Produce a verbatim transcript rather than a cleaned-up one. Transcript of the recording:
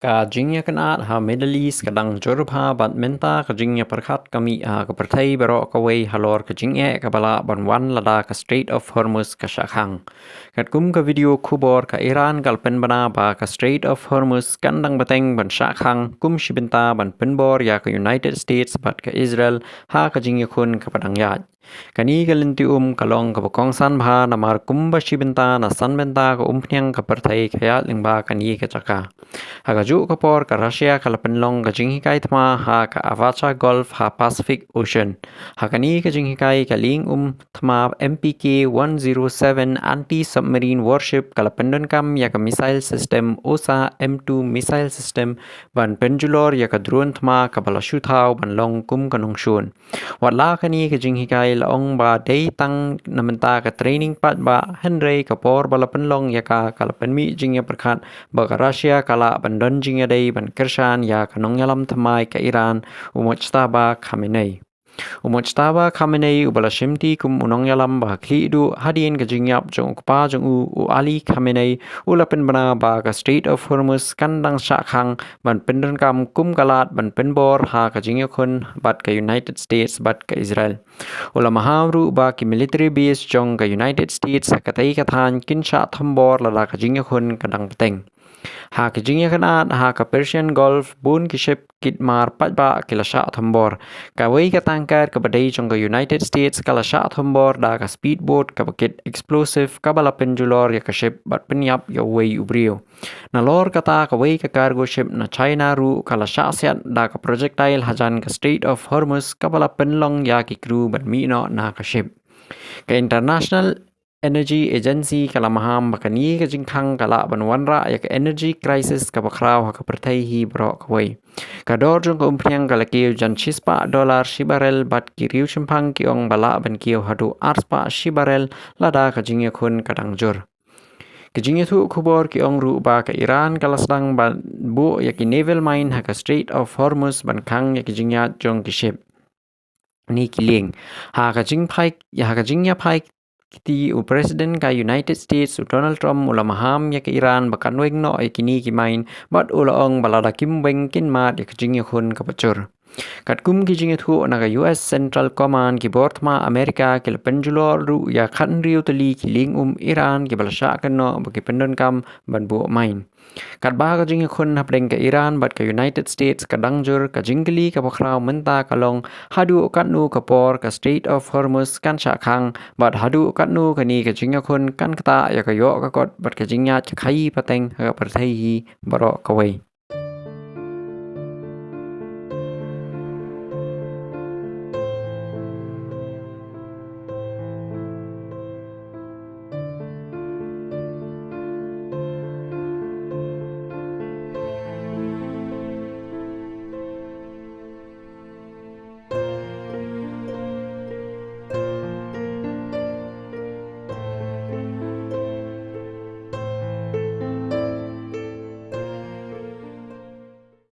Ka jingïakynad ha Middle East ka dang jur bha bad mynta ka jingïapyrkhat ka mih ha ka pyrthei baroh kawei halor ka jingeh kaba lah ban wan lada ka Strait of Hormuz ka shah khang. Katkum ka video khubor, ka Iran ka la pynbna ba ka Strait of Hormuz kan dang bteng ban shah khang kum shi bynta ban pynbor ïa ka United States bad ka Israel ha ka jingïakhun kaba dang ïaid. Kane ka lynti um ka long kaba kongsan bha namar kumba shi bynta na san bynta ka umphniang ka pyrthei ka ïaid lyngba kane ka jaka. Ha kajuh ka por ka Russia ka la pynlong ka jinghikai thma ha ka Avacha Gulf ha Pacific Ocean. Ha kane ka jinghikai ka lieng um thma M P K one zero seven anti-submarine warship ka la pyndonkam ïa ka missile system OSA M two missile system ban pynjulor ïa ka drone thma kaba la shu thaw ban long kum ka nongshun. Wat la kane ka jinghikai la ong ba dei tang na bynta ka training paidbah, hynrei ka por ba la pynlong ïa ka ka la pynmih jingïapyrkhat ba ka Russia ka lah ban don jingïadei ban kyrshan ïa ka nongïalam thymmai ka Iran, u Mojtaba Khamenei. U Mojtaba Khamenei uba la shimti kum u nongïalam ba khlieh duh hadien ka jingïap jong u kpa jong u, u Ali Khamenei, u la pynbna ba ka Strait of Hormuz kan dang shah khang ban pyndonkam kum ka lad ban pynbor ha ka jingïakhun bad ka United States bad ka Israel. U la maham ruh ba ki military base jong ka United States ha katei ka thaiñ kin shah thombor lada ka jingïakhun ka dang bteng. Ha ka jingïakynad ha ka Persian Gulf, bun ki ship kit mar paidbah ki la shah thombor. Kawei ka tanker kaba dei jong ka United States ka la shah thombor da ka speedboat kaba kit explosive kaba la pynjulor ïa ka ship bad pynïap ïa uwei u briew. Nalor kata, kawei ka cargo ship na China ruh ka la shah siat da ka projectile hajan ka Strait of Hormuz kaba la pynlong ïa ki crew ban mih noh na ka ship. Ka International Energy Agency ka la maham ba kane ka jingkhang ka lah ban wanrah ïa ka energy crisis kaba khraw ha ka pyrthei hi baroh kawei. Ka dor jong ka umphniang ka la kiew jan shispah dollar shi barrel bad ki riewshemphang ki ong ba lah ban kiew haduh arspah shi barrel lada ka jingïakhun ka dang jur. Ki jingïathuh khubor ki ong ruh ba ka Iran ka la sdang ban buh ïa ki naval mine ha ka Strait of Hormuz ban khang ïa ki jingïaid jong ki ship. Kine ki lieng. Ha ka jingphai, ha ka jingïaphai kti, u President ka United States u Donald Trump u la maham ïa ka Iran ba kan weng noh ïa kine ki mine bad u la ong ba lada kim weng kin mad ïa ka jingïakhun kaba jur. Katkum ki jingïathuh na ka U S Central Command, ki bor thma America ki la pynjulor ruh ïa khathynriew tylli ki lieng um Iran kiba la shah kynnoh ba ki pyndonkam ban buh mine. Katba ka jingïakhun hapdeng ka Iran bad ka United States ka dang jur, ka jingkylli kaba khraw mynta ka long haduh katno ka por ka Strait of Hormuz kan shah khang bad haduh katno kane ka jingïakhun kan ktah ïa ka ïoh ka kot bad ka jingïaid ka khaii pateng ha ka pyrthei hi baroh kawei.